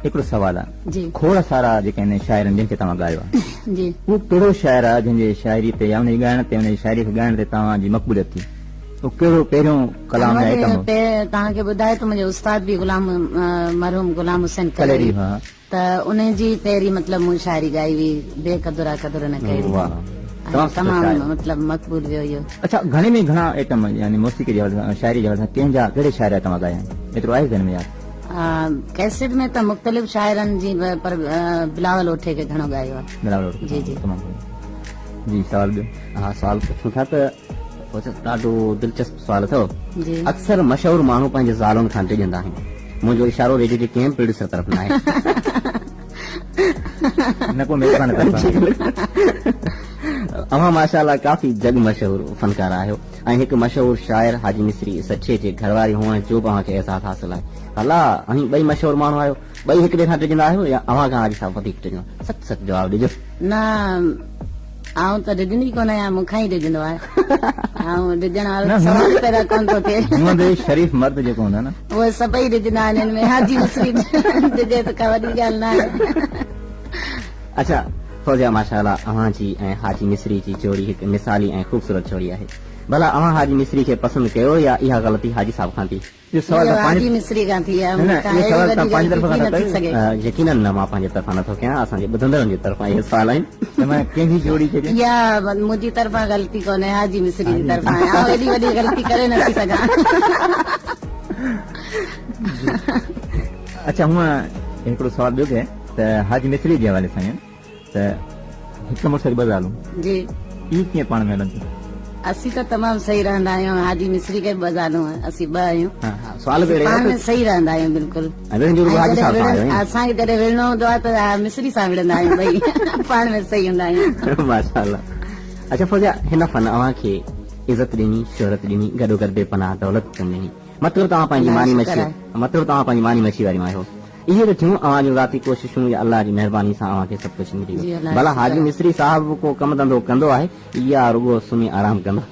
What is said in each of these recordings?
هڪڙو سوال آ جي. کوڙ سارا جيڪي آهن شاعرن جن کي توهان ڳايو آ جي. اهو ڪهڙو شاعر آ جنهن جي شاعري تي يا ان جي ڳائڻ تي ان جي شاعري کي ڳائڻ تي توهان جي مقبوليت ٿي اهو ڪهڙو پهريون ڪلام يا آئٽم هو؟ توهان کي ٻڌايو ته منهنجو استاد به غلام مرحوم غلام حسين ڪليري ته انهي جي پهرين مطلب مون شاعري ڳائي هئي بي قدر آ قدر نه ڪهڙي ۽ تمام مطلب مقبول ويو اهو. اڇا گهڻي ۾ گهڻا آئٽم يعني موسيقي جي حوالي سان شاعري جي حوالي سان ڪنهن جا ڪهڙي شاعر جا توهان ڳايا آهن ايترو آهي ذهن ۾ ياد؟ ڪيسٽ ۾ ته مختلف شاعرن جي پر بلاول اوٺي کي گهڻو ڳايو آهي. بلاول اوٺي جي جي. تمام جي سوال ٻيو. ها سوال پڇون ٿا ته ڏاڍو دلچسپ سوال اٿو. جي. اڪثر مشهور ماڻهو پنهنجي زالن کان ڊڄندا آهن. منهنجو اشارو ريڊيو جي ڪنهن به پروڊيوسر طرف ناهي. نه ڪو ميزبان طرفان. اوهان ماشاء الله ڪافي جڳ مشهور فنڪار آهيو ۽ هڪ مشهور شاعر حاجي مصري سچي جي گهرواري هئڻ جو به اوهان کي اعزاز حاصل آهي. ڀلا اوهين ٻئي مشهور ماڻهو آهيو ٻئي هڪ ٻئي کان ڊڄندا آهيو يا اوهان کان حاجي صاحب وڌيڪ ڊڄندو آهي؟ سچ سچ جواب ڏجو. نه آئون ته ڊڄندي ڪونه آهيان، مون کان ئي ڊڄندو آهي. آئون ڊڄڻ وارو سوال ئي پيدا ڪونه ٿو ٿئي. هونء به شريف مرد جيڪو هوندا نه. اهي سڀئي ڊڄندا آهن، ان ۾ حاجي مصري ڊڄي ته ڪا وڏي ڳالهه نه آهي. اڇا فوزيا ماشاء الله اوهان جي ۽ حاجي مصري جي جوڙي هڪ مثالي ۽ خوبصورت جوڙي آهي. ڀلا اوهان حاجي مصري کي پسند ڪيو يا اها غلطي حاجي صاحب کان ٿي؟ اهو سوال اهو توهان حاجي مصري کان ٿي آهي، نه مون نه کان اهو اهڙي سوال وڏي توهان پنهنجي غلطي طرف ٿي کان ٿا نٿي ڪيو. سگهي. يقيناً نه مان پنهنجي طرفان نٿو ڪيان اسان جي ٻڌندڙن جي طرفان اهي سوال آهن. ته معنيٰ ڪنهن جي جوڙي کي اها منهنجي طرفان غلطي ڪونهي حاجي مصري جي طرفان آهي، آئون ايڏي وڏي غلطي ڪري نٿي سگهان. اڇا هونء هڪڙو سوال ٻيو به آهي ته حاجي مصري جي حوالي سان آهي. ته هڪ مڙس کي ٻه زالون. جي. اهي ڪيئن پاڻ ۾ هلن ٿيون؟ اسين ته تمام صحيح رهندا آهيون. حاجي مصري کي به ٻه زالون آهن. اسين ٻه آهيون. ها ها سوال به اهڙي پاڻ ۾ صحيح رهندا آهيون بلڪل. ۽ وڙهن جو رڳو حاجي صاحب سان آهيو ائين؟ اسان کي جڏهن وڙهڻو هوندو آهي ته مصري سان وڙهندا آهيون ٻئي پاڻ ۾ صحيح هوندا آهيون. ماشاء الله. اڇا فوزيا هن فن اوهان کي عزت ڏني، شهرت ڏني، گڏوگڏ بي پناهه دولت پڻ ڏني. مطلب توهان پنهنجي ماني مڇي مطلب توهان پنهنجي ماني مڇي واريون آهيو. اهي ته ٿيون اوهان جون ذاتي ڪوششون يا الله جي مهرباني سان اوهان کي سڀ ڪجهه ملي ويو. ڀلا حاجي مصري صاحب به ڪو ڪم ڌنڌو ڪندو آهي يا رڳو سمهي آرام ڪندو آهي؟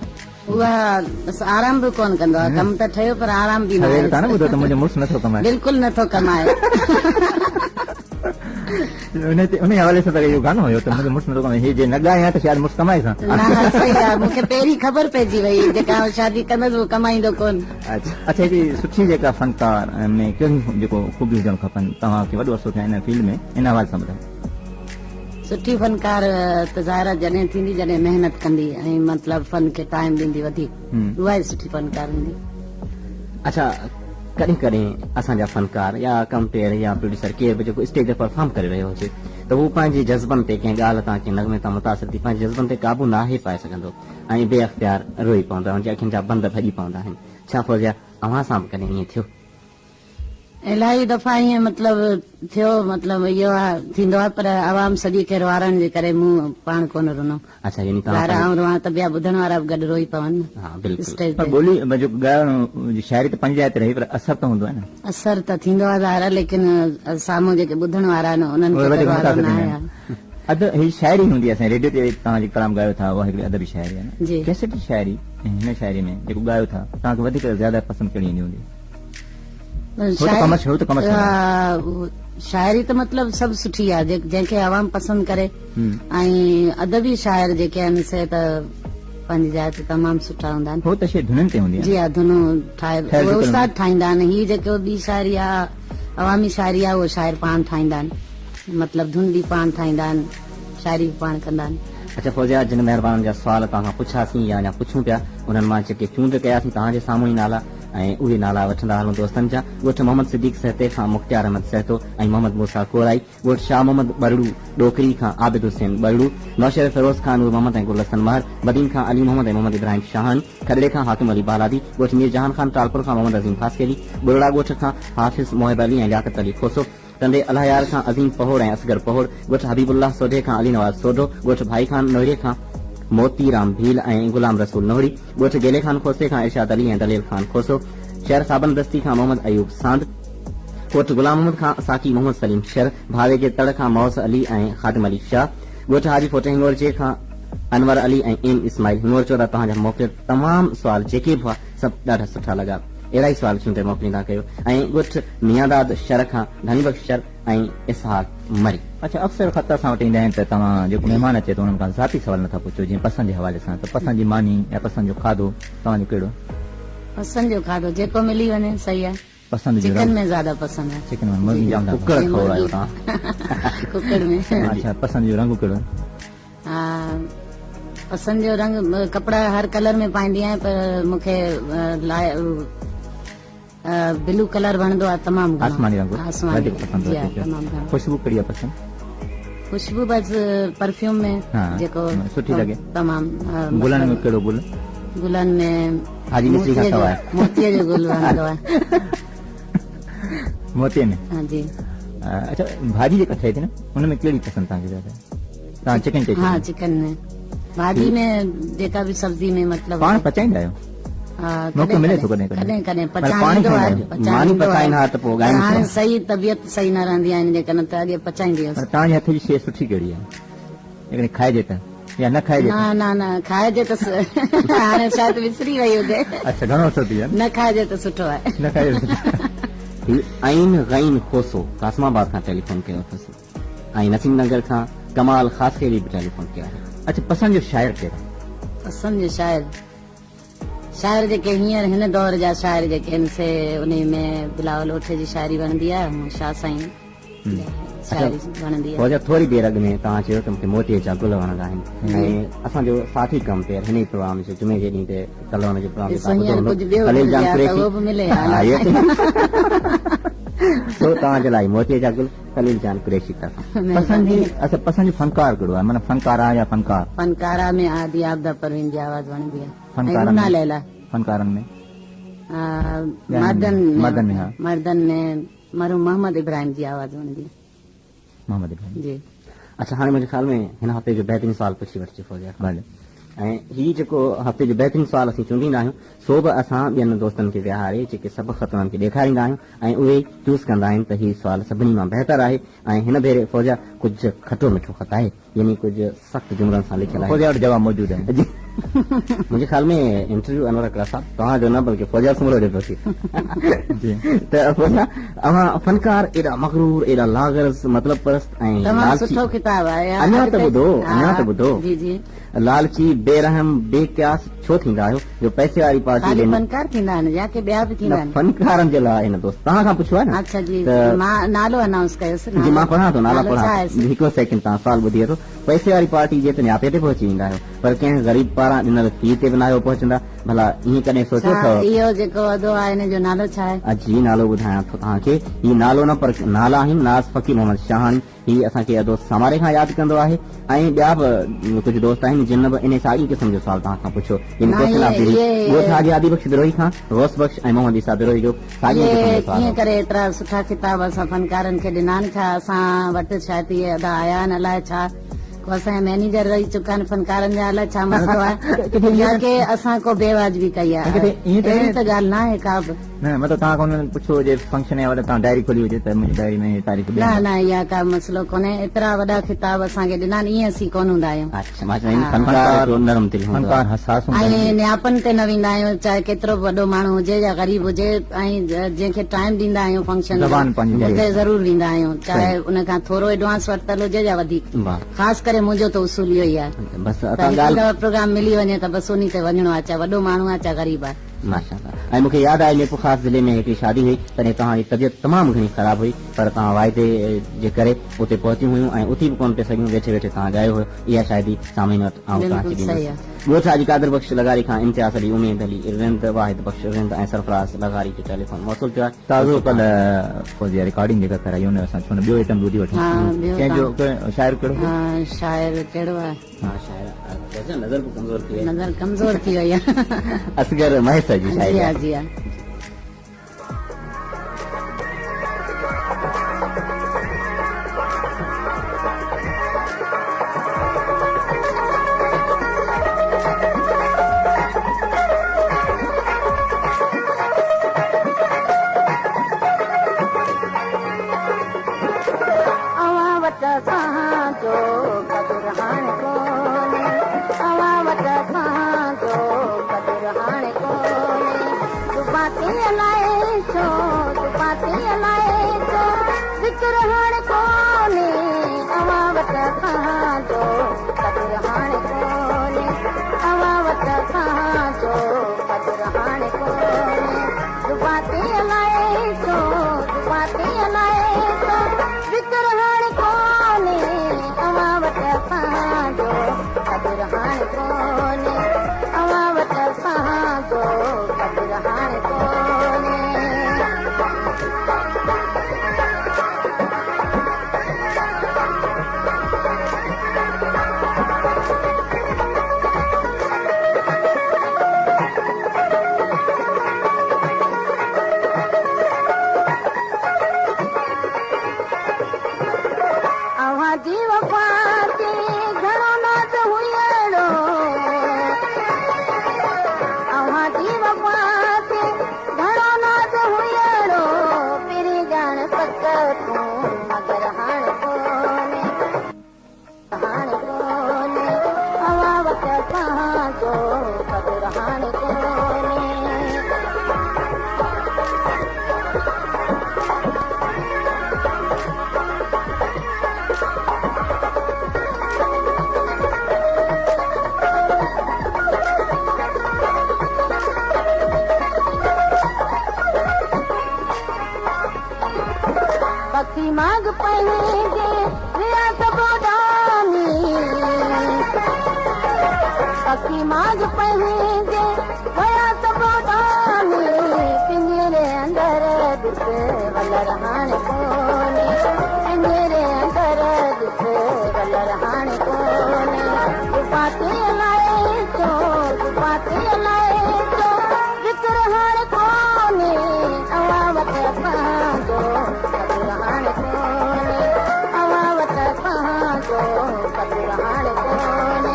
اها بس آرام به ڪونه ڪندو آهي. ڪم ته ٺهيو پر آرام به نه سوير آهي. تان نه ٻڌو ته منهنجو مڙس نٿو ڪمائي. بلڪل نٿو ڪمائي. انهي تي انهي حوالي سان ته اهو گانو هيو ته منهنجو مڙس نٿو ڪمائي هي جي نه ڳايان ته شايد مڙس ڪمائي سان. نه نه صحيح آهي مون کي پهرين خبر پئجي وئي جيڪا آئون شادي ڪندس اهو ڪمائيندو ڪونه. اڇا هڪڙي سٺي جيڪا فنڪار ۾ ڪهڙيون جيڪو خوبيون هجڻ کپن توهان کي وڏو عرصو ٿيو آهي ان فيلڊ ۾ ان حوالي سان ٻڌايو. سٺي فنڪار ته ظاهر آهي جڏهن ٿيندي جڏهن محنت ڪندي ۽ مطلب فن کي ٽائيم ڏيندي وڌيڪ اها ئي سٺي فنڪار هوندي. اڇا ڪڏهن ڪڏهن اسان جا فنڪار يا ڪمپيئر يا پروڊيوسر ڪير به جيڪو اسٽيج تي پرفارم ڪري رهيو هجي ته هو پنهنجي جذبن تي ڪنهن ڳالهه تان ڪنهن نغمي تان متاثر ٿي پنهنجي جذبن تي قابو ناهي پائي سگهندو ۽ بي اختيار روئي پوندو آهي، هن جي اکين جا بند ڀڄي پوندا آهن. ڇا فوزيا اوهان سان به ڪڏهن ائين ٿيو؟ الاهي دفعا ائين مطلب ٿيو، مطلب اهو ٿيندو آهي پر عوام سڄي کي روئارڻ جي ڪري مون پاڻ ڪونه رنو. اڇا يعني توهان ظاهر آهي آئون روئان ته ٻيا ٻڌڻ وارا به گڏ روئي پون نه. ها بلڪل. اسٽيج پر تي. ٻولي جو ڳائڻ جي شاعري ته پنهنجي جاء تي رهي پر اثر ته هوندو آهي نه. اثر ته ٿيندو آهي ظاهر آهي ليڪن سامهون جيڪي ٻڌڻ وارا آهن انهن اهي کي ته وڌيڪ روئارڻو متاثر نه ٿيندا آهي. آهن. اد هي شاعري هوندي آهي سائين ريڊيو تي توهان جيڪو ڪلام ڳايو ٿا اها هڪڙي ادبي شاعري آهي نه. جي. ڪيسٽ جي شاعري ۽ هن شاعري ۾ جيڪو ڳايو ٿا توهان کي وڌيڪ زياده پسند ڪهڙي ايندي هوندي؟ هو ته ڪمرشل هو ته ڪمرشل آهي. شاعري ته مطلب سڀ سٺي آهي جنهن کي عوام پسند ڪري ۽ ادبي شاعر جيڪي آهن سي ته پنهنجي جاء تي تمام سٺا هوندا آهن. هو ته شيء ڌنن تي هوندي آهي. جي ها ڌنون ٺاهي اهي استاد ٺاهيندا آهن هي جيڪو ٻي شاعري آهي عوامي شاعري آهي اهو شاعر پاڻ ٺاهيندا آهن مطلب ڌن به پاڻ ٺاهيندا آهن شاعري به پاڻ ڪندا آهن. اڇا فوزيا جن مهربانن جا سوال توهان کان پڇياسين يا اڃا پڇون پيا انهن مان جيڪي چونڊ ڪياسين توهان جي سامهون ئي نالا ۽ اهي نالا وٺندا هلون دوستن جا، ڳوٺ محمد صديق سهتي کان مختيار احمد سهتو ۽ محمد موسيٰ ڪورائي، ڳوٺ شاهه محمد ٻرڙو ڏوڪري کان عابد حسين ٻرڙو، نوشهروفيروز کان نور محمد ۽ گل حسن مهر، بدين کان علي محمد ۽ محمد ابراهيم شاهاڻي، کڏڙي کان حاڪم علي بالادي، ڳوٺ مير جهان خان ٽالپر کان محمد عظيم خاصخيلي، ٻرڙا ڳوٺ کان حافظ محب علي ۽ لياقت علي کوسو، ٽنڊي الهيار کان عظيم پهوڙ ۽ اصغر پهوڙ، ڳوٺ حبيب الله سوڍي کان علي نواز سوڍو، ڳوٺ ڀائي خان نوهڙي کان موتي رام ڀيل ۽ غلام رسول نوهڙي، ڳوٺ گيلي خان کوسي کان ارشاد علي ۽ دليل خان کوسو، شهر صابن دستي کان محمد ايوب ساند، ڳوٺ غلام محمد کان ساقي محمد سليم شر، ڀاوي جي تڙ کان موس علي ۽ خادم علي شاهه، ڳوٺ حاجي ڦوٽي هڱورجي کان انور علي ۽ ايم اسماعيل هڱورجو دا توهان جا موڪليل تمام سوال جيڪي به هئا سڀ ڏاڍا سٺا لڳا. اهڙا ئي سوال چونڊي موڪليندا ڪيو ۽ ڳوٺ ميانداد شھر کان ڌڻي بخش شر، ۽ اسحاق مري. اڇا اڪثر خط اسان وٽ ايندا آهن ته توهان جيڪو مهمان اچي ٿو انهن کان ذاتي سوال نٿا پڇو جيئن پسند جي حوالي سان ته پسند جي ماني يا پسند جو کاڌو توهان جو ڪهڙو؟ پسند جو کاڌو جيڪو ملي وڃي صحيح آهي. پسند جو چڪن ۾ زياده پسند آهي. چڪن ۾ مرغي جام ڪڪڙ کورايو توهان. ڪڪڙ ۾. اڇا پسند جو رنگ ڪهڙو آهي؟ پسند جو رنگ ڪپڙا هر ڪلر ۾ پائيندي آهيان پر مون کي بلو ڪلر وڻندو آهي تمام گهڻو. آسماني رنگ آسماني وڌيڪ پسند جي ها تمام گهڻو. خوشبو ڪهڙي آهي پسند؟ خوشبو بس پرفيوم ۾ جيڪو سٺي لڳي تمام. گلن ۾ ڪهڙو گل؟ گلن ۾ حاجي مصري کان سواء موتيء جو گل وڻندو آهي. موتيء ۾ ها جي. اڇا ڀاڄي جيڪا ٺهي ٿي نه ان ۾ ڪهڙي پسند توهان کي زياده؟ توهان چڪن چئي ها چڪن ۾ ڀاڄي ۾ جيڪا به سبزي ۾ مطلب پاڻ پچائيندا آهيو؟ ها موقعو ملي ٿو ڪڏهن ڪڏهن ڪڏهن پچائيندو آهي ماني پچائين ها ته پوء ڳائين هاڻي صحيح طبيعت صحيح نه رهندي آهي ان جي ڪري ته اڳي پچائيندي هيس. پر توهان جي هٿ جي شيء سٺي ڪهڙي آهي جيڪڏهن کائجي ته يا نه کائجي نه نه نه کائجي ته هاڻي شايد وسري وئي هجي. اڇا گهڻو عرصو ٿي ويو نه کائجي ته سٺو آهي. نه کائجي ته سٺو. هي عين غين کوسو قاسم آباد کان ٽيليفون ڪيو اٿس. ۽ نسيم ننگر کان ڪمال خاصخيلي به ٽيليفون ڪيو آهي. اڇا پسند جو شاعر ڪير آهي؟ پسند جو شاعر، شاعر جيڪي هينئر هن دور جا شاعر جيڪي آهن سي انهي ۾ بلاول اوٺي جي شاعري وڻندي آهي ۽ شاهه سائين جي شاعري وڻندي آهي. فوزيا ٿوري دير اڳ ۾ توهان چيو ته مون کي موتيء جا گل وڻندا آهن ۽ اسان جو ساٿي ڪم پير هن ئي پروگرام جو جمعي جي ڏينهن تي ڪلهه جو پروگرام ڏسو هينئر ڪجهه ٻيو خليل جان ملي ها ته قريشي اهو به ملي ها ها اهو سو توهان جي لاء موتيء جا گل خليل جان قريشي طرفان. پسند جي اڇا پسند جو فنڪار ڪهڙو آهي معنيٰ فنڪارا يا فنڪار؟ فنڪارا ۾ عادي عابده پروين جي آواز وڻندي آهي ۽ فنڪارن رونا ۾ ليليٰ. فنڪارن ۾ مردن ۾ مردن ۾ ها مردن ۾ مرحوم محمد ابراهيم جي آواز وڻندي آهي. محمد ابراهيم جي. اڇا هاڻي منهنجي خيال ۾ هن هفتي جو بهترين سوال پڇي وٺجي فوزيا کان. ڀلي. ۽ هي جيڪو هفتي جو بهترين سوال اسين چونڊيندا آهيون سو به اسان ٻين دوستن کي ويهاري جيڪي سڀ خط انهن کي ڏيکاريندا آهيون ۽ اهي چوز ڪندا آهن ته هي سوال سڀني مان بهتر آهي ۽ هن ڀيري فوزيا ڪجهه کٽو مٺو خط آهي يعني ڪجهه سخت جملن سان لکيل آهي. فوزيا وٽ جواب موجود آهن. جي منهنجي خيال ۾ انٽرويو انور اڪرا صاحب توهان جو نه بلڪه فوزيا سومرو جو پيو ٿئي. جي. ته فوزيا اوهان فنڪار ايڏا مغرور ايڏا لاغرض مطلب پرست ۽ تمام لالچي سٺو خطاب آهي اڃا ته ٻڌو اڃا ته ٻڌو جي جي. لالچي بي رحم بي قياس ڇو ٿيندا آهيو جو پئسي واري پارٽي خالي ڏي فنڪار ٿيندا آهن يا ڪي ٻيا به ٿيندا نه آهن؟ فنڪارن جي لاء هن دوست توهان کان پڇيو آهي نه اڇا جي ته مان نالو انائونس ڪيوس جي مان پڙهان ٿو نالا نالو ڇا پڙهان آهيس؟ ٿو هڪڙو سيڪنڊ توهان سوال ٻڌي وٺو پئسي واري پارٽي جي ته نياپي تي پهچي ويندا آهيو پر ڪنهن غريب پاران ڏنل في تي به ناهيو پهچندا ڀلا ائين ڪڏهن سوچيو ڇا اٿو؟ اهو جيڪو ادو آهي ان جو نالو ڇا آهي؟ جي نالو ٻڌايان ٿو توهان کي هي نالو نه پر نالا آهن ناز فقير محمد شاهاڻي هي اسان کي ادو ساماري کان ياد ڪندو آهي ۽ ٻيا به ڪجهه دوست آهن جن به انهي ساڳي قسم جو سوال توهان کان پڇيو يعني نه ڪوشن اهي آف بروهي اهي ڳوٺ حاجي هادي بخش بروهي کان غوث بخش ۽ محمد عيسيٰ بروهي جو ساڳي اهي قسم جو سوال ڪيئن هو. ڪري ايترا سٺا خطاب اسان فنڪارن کي ڏنا آهن ڇا اسان وٽ شايد اهي ادا آيا آهن الائي ڇا ڪو اسان جا مئنيجر رهي چڪا آهن فنڪارن جا الائي ڇا مسئلو آهي يا ڪي اسان ڪو بي واجبي ڪئي آهي اهڙي ته ڳالهه ناهي ڪا به. نه مطلب توهان کان انهن پڇيو هجي فنڪشن جي حوالي توهان ڊائري کولي هجي ته منهنجي ڊائري ۾ هي تاريخ ڏين نه نه اها ڪا مسئلو ڪونهي ايترا وڏا خطاب اسان کي ڏنا آهن ائين اسين ڪونه هوندا آهيون. اڇا مان چوان فنڪار هڪڙو نرم دل هوندو فنڪار آهي. حساس هوندا آهن. ۽ نياپن تي نه ويندا آهيون چاهي ڪيترو به وڏو ماڻهو هجي يا غريب هجي ۽ جنهن کي ٽائيم ڏيندا آهيون فنڪشن جو زبان پنهنجي اتي ضرور ويندا آهيون چاهي صحيح. ان کان ٿورو ايڊوانس ورتل هجي يا وڌيڪ واھ. خاص ڪري منهنجو ته اصول اهو ئي آهي بس ته اتان هڪ ڳالهه دفعو پروگرام ملي وڃي ته بس انهي تي وڃڻو آهي چاهي وڏو ماڻهو آهي چاهي غريب آهي. ماشاءالله ۽ مونکي ياد آهي ميرپورخاص ضلعي ۾ هڪڙي شادي هئي تڏهن توهان جي طبيعت تمام گهڻي خراب هئي پر توهان واعدي جي ڪري اتي پهتيون هيون ۽ اٿي به ڪونه پئي سگهيون ويٺي ويٺي توهان ڳايو هيو اها شاهدي سامعين وٽ آئون توهان کي بلڪل ڏيندس صحيح آهي. ڳوٺ حاجي قادر بخش لغاري کان امتياز علي اميد علي رند واحد بخش رند ۽ سرفراز لغاري جو ٽيليفون موصول ٿيو آهي تازو ڪلهه فوزيا رڪارڊنگ جيڪا ڪرائي ان اسان ڇو نه ٻيو آئٽم ٻڌي وٺون ها ٻيو ڪنهن جو شاعر ڪهڙو ها شاعر ڪهڙو آهي ها شاعر فوزيا نظر به ڪمزور ٿي وئي نظر ڪمزور ٿي وئي آهي اصغر مهيسر جي شاعري جي ها جي ها. اوهان وٽ اسان جو قدر هاڻي ڪونهي اوهان وٽ اسان جو قدر هاڻي ڪونهي زبان تي الائي ڇو زبان تي الائي ڇو ذڪر هاڻي اسان جو قدر هاڻي ڪونهي اوهان وٽ اسان جو قدر هاڻي ڪونهي زبان تي الائي ڇو زبان تي الائي ڇو ذڪر هاڻي ڪونهي اوهان وٽ اسان جو قدر هاڻي ڪونهي اوهان وٽ اسان جو قدر هاڻي ڪونهي. اوهان جي وفا تي گهڻو ناز هئي اهڙو اوهان جي وفا تي گهڻو ناز هئي اهڙو پرين ڄاڻ پڪ تون مگر هاڻ ڪونهي هاڻ ڪونهي اوهان وٽ اسان جو قدر هاڻ ڪونهي. پکي ماڳ پنهنجي ويا سڀ اڏامي پکي ماڳ پنهنجي ويا سڀ اڏامي پڃري اندر ڏس ولر هاڻي ڪونهي پڃري اندر ڏس ولر هاڻي ڪونهي زبان تي الائي ڇو زبان تي الائي ڇو ذڪر هاڻي ڪونهي اوهان وٽ اسان جو قدر هاڻي ڪونهي اوهان وٽ اسان جو قدر هاڻي ڪونهي.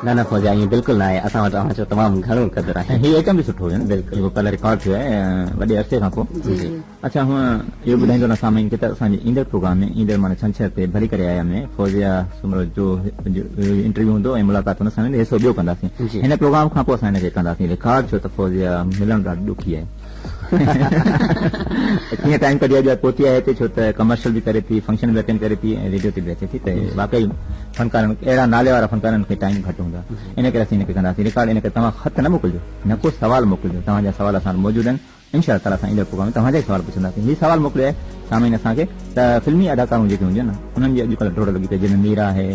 نه نه فوجا ائين بلڪل نه آهي اسان وٽ اوهان جو تمام گهڻو قدر آهي. ۽ هي آئٽم به سٺو هيو نه بلڪل. جيڪو ڪلهه رڪارڊ ٿيو آهي وڏي عرصي کان پوء. جي جي. اڇا هونء اهو ٻڌائيندو هلان سامعين کي ته اسان جي ايندڙ پروگرام ۾ ايندڙ معنيٰ ڇنڇر تي ڀلي ڪري آيا ۾ فوزيه سومرو جو انٽرويو هوندو ۽ ملاقات هن سان ويندي حصو ٻيو ڪنداسين جي. هن پروگرام کان پوء اسان هن کي ڪنداسين رڪارڊ ڇو ته فوزيه ملڻ ڏاڍي ڏکي آهي ڪيئن ٽائيم ڪڍي اڄ پهتي آهي هتي ڇو ته ڪمرشل به ڪري ٿي فنڪشن به اٽينڊ ڪري ٿي ۽ ريڊيو تي به اچي ٿي ته واقعي فنڪارن اهڙا نالي وارا فنڪارن کي ٽائيم گهٽ هوندو آهي ان ڪري اسين هن کي ڪنداسين رڪارڊ ان ڪري توهان خط نه موڪلجو نه ڪو سوال موڪلجو توهان جا سوال اسان وٽ موجود آهن انشاء الله تعاليٰ اسان ايندڙ پروگرام ۾ توهان جا ئي سوال پڇنداسين. هي سوال موڪليو آهي سامعين اسان کي ته فلمي اداڪارون جيڪي هونديون آهن نه انهن جي اڄڪلهه ڊوڙ لڳي پئي جنهن ۾ ميرا آهي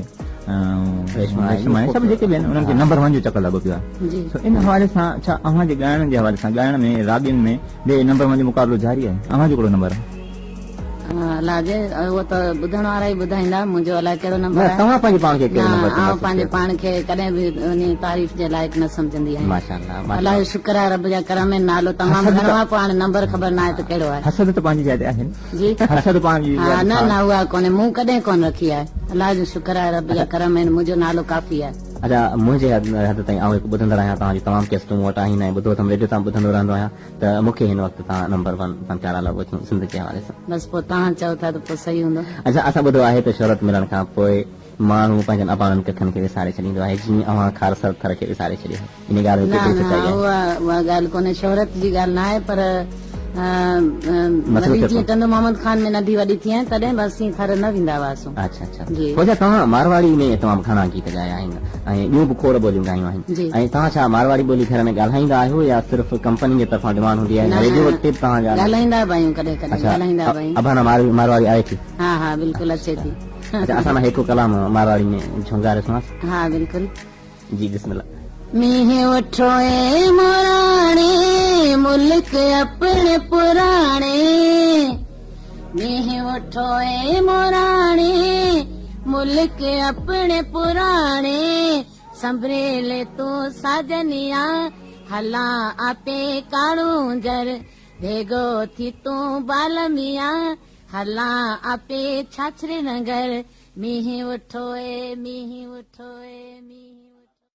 ريشما آهي سڀ جيڪي به آهن انهن کي نمبر ون جو چڪر لڳو پيو آهي سو ان حوالي سان ڇا اوهان جي ڳائڻ جي حوالي سان ڳائڻ ۾ راڳين ۾ به نمبر ون جو مقابلو جاري آهي اوهان جو ڪهڙو نمبر آهي؟ الله جي اهو ته ٻڌڻ وارا ئي ٻڌائيندا منهنجو الائي ڪهڙو نمبر آهي. نه توهان پنهنجي پاڻ کي ڪهڙو نمبر نه آئون پنهنجي پاڻ کي ڪڏهن به انهي تعريف جي لائق نه سمجهندي آهيان. ماشاءالله ماشاءالله. الله جو شڪر آهي رب جا ڪرم آهن نالو تمام گهڻو آهي پوء هاڻي نمبر خبر ناهي ته ڪهڙو آهي. حسد ته پنهنجي جاء تي آهي نه. جي. حسد پنهنجي جاء ها تي نه نه اها ڪونهي مون ڪڏهن ڪونه رکي آهي الله جو شڪر آهي رب جا ڪرم آهن منهنجو نالو ڪافي آهي. اچا منهنجي حد تائين آئون هڪ ٻڌندڙ آهيان توهان جون تمام ڪيسٽون مون وٽ آهن ۽ ٻڌو اٿم ريڊيو تان به ٻڌندو رهندو آهيان ته مون کي هن وقت توهان نمبر ون فنڪاره لڳو ٿيون سنڌ جي حوالي سان. بس پوء توهان چئو ٿا ته پوء صحيح هوندو. اڇا اسان ٻڌو آهي ته شهرت ملڻ کان پوء ماڻهو پنهنجن اباڻن ڪکن کي وساري ڇڏيندو آهي جيئن اوهان کارسر ٿر کي وساري ڇڏيو آهي ان ڳالهه ۾ نه ڪيتري نه سچائي آهي؟ اها اها ڳالهه ڪونهي شهرت جي ڳالهه نه آهي پر وري جيئن ٽنڊو محمد خان ۾ ننڍي وڏي ٿي آهيان تڏهن به اسين ٿر نه ويندا هئاسون. اڇا اڇا جي. فوزيا توهان مارواڙي ۾ تمام گهڻا گيت ڳايا آهن ۽ ٻيون به کوڙ ٻوليون ڳايون آهن جي. ۽ توهان ڇا مارواڙي ٻولي گهر ۾ ڳالهائيندا آهيو يا صرف ڪمپني جي طرفان ڊمانڊ هوندي آهي نه يا ريڊيو نه تي به توهان جا ڳالهائيندا به آهيون ڪڏهن ڪڏهن اڇا ڳالهائيندا به آهيون. ابانا مارواڙي آئي ٿي؟ ها ها بلڪل اچي ٿي. اڇا اسان لاء هڪ ڪلام مارواڙي ۾ جهونگاري سڻاس. ها بلڪل. جي بسم الله. مينهن وٺو اي موراڻي ملڪ اپڻي پراڻي مينهن وٺو اي موراڻي ملڪ اپڻي پراڻي سنڀريلي تون ساجنيا هلان آپي ڪاڙونجر ڀيڳو ٿي تون بالميا هلان آپي ڇاڇري ننگر مينهن وٺو اي مينهن وٺو اي مينهن.